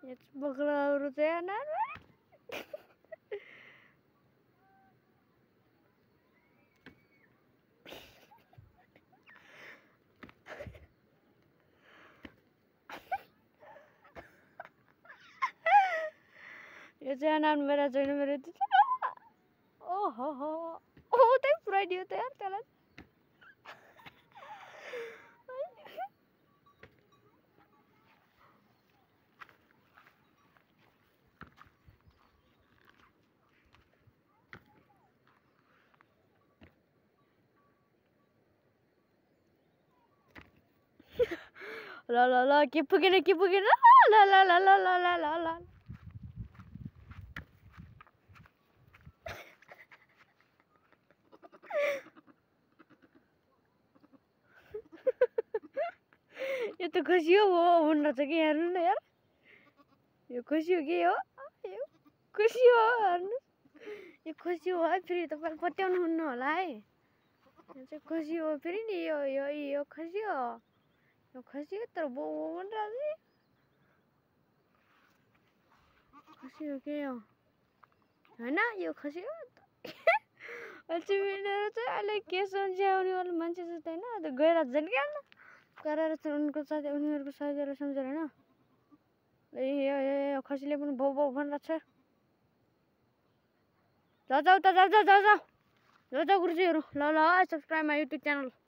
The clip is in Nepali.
यहाँ चाहिँ बगलाहरू चाहिँ यो चाहिँ नाम मेरा छैन मेरो ओहो हो ओ त्यही पुऱ्याइदियो त यार त्यसलाई ल ल ल के पुगेन ल ल ल ल ल ल ल ल यो त खुसी हो हुन छ कि हेर्नु न यार यो खुसी हो के हो यो खुसी हो हेर्नु यो खुसी हो है फेरि तपाईले पत्याउनु हुन्न होला है यो चाहिँ खुसी हो फेरि नि यो खुसी हो तर बो भनेर खुसी हो के हो हैन यो खुसी हो अहिले मेरो चाहिँ अहिले के सम्झाउने वाला मान्छे जस्तो हैन त्यो गएर झन् क्या कराएर चाहिँ उनको साथी उनीहरूको साथीहरुलाई सम्झेर हैन ए खसीले पनि भौ भौ भनिरहेछ जाऊ गुरुजीहरु ल सब्स्क्राइब माई युट्युब च्यानल